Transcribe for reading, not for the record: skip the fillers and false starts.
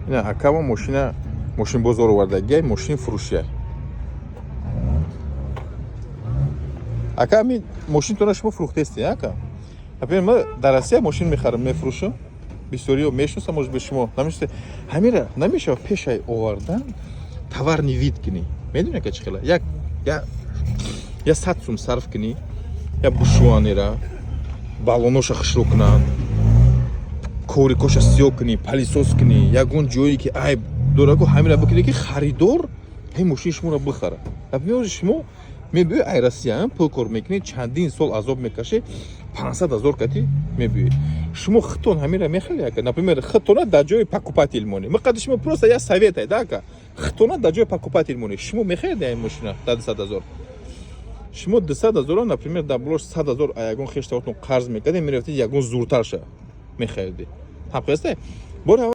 Ина акама мошина, мошин бозор овардагиай, мошин фурӯшия. Ака, ами мошинтона шумо фурӯхтестед, ака? Например, ма дар Россия мошин мехарам, мефурӯшам. Бисёриҳо мешиносам, может быть, шумо намешиносед. Ҳамира намешава пешай овардан товарный вид кунӣ? Медонӣ, ака, чӣ хела? Як я 100 сум сарф кунӣ, я бушуанера, баллоноша хушрӯ кунанд, коврикоша сиёҳ кунӣ, пылесос кунӣ, ягон ҷое ки айб дораку, ҳамира бикунӣ, ки харидор ҳамин мошини шуморо бихара. Например, шумо мебиёи ай Россия, пул кор мекунед, чандин сол азоб мекашед, 500 000 кати мебиёед. Шумо худтон ҳамира мехаред, ака? Например, худтона дар ҷои покупатель монед. Миқади шумо просто я совет ай да, ака. Худтона дар ҷои покупатель монед, шумо мехаред ин мошина дар 200 000? Шумо 200 000-ро, например, дар болош 100 000 ягон хештавотон қарз мекардед, мерафтед, ягон зуртарша мехаридед. Ҳаққасте бори.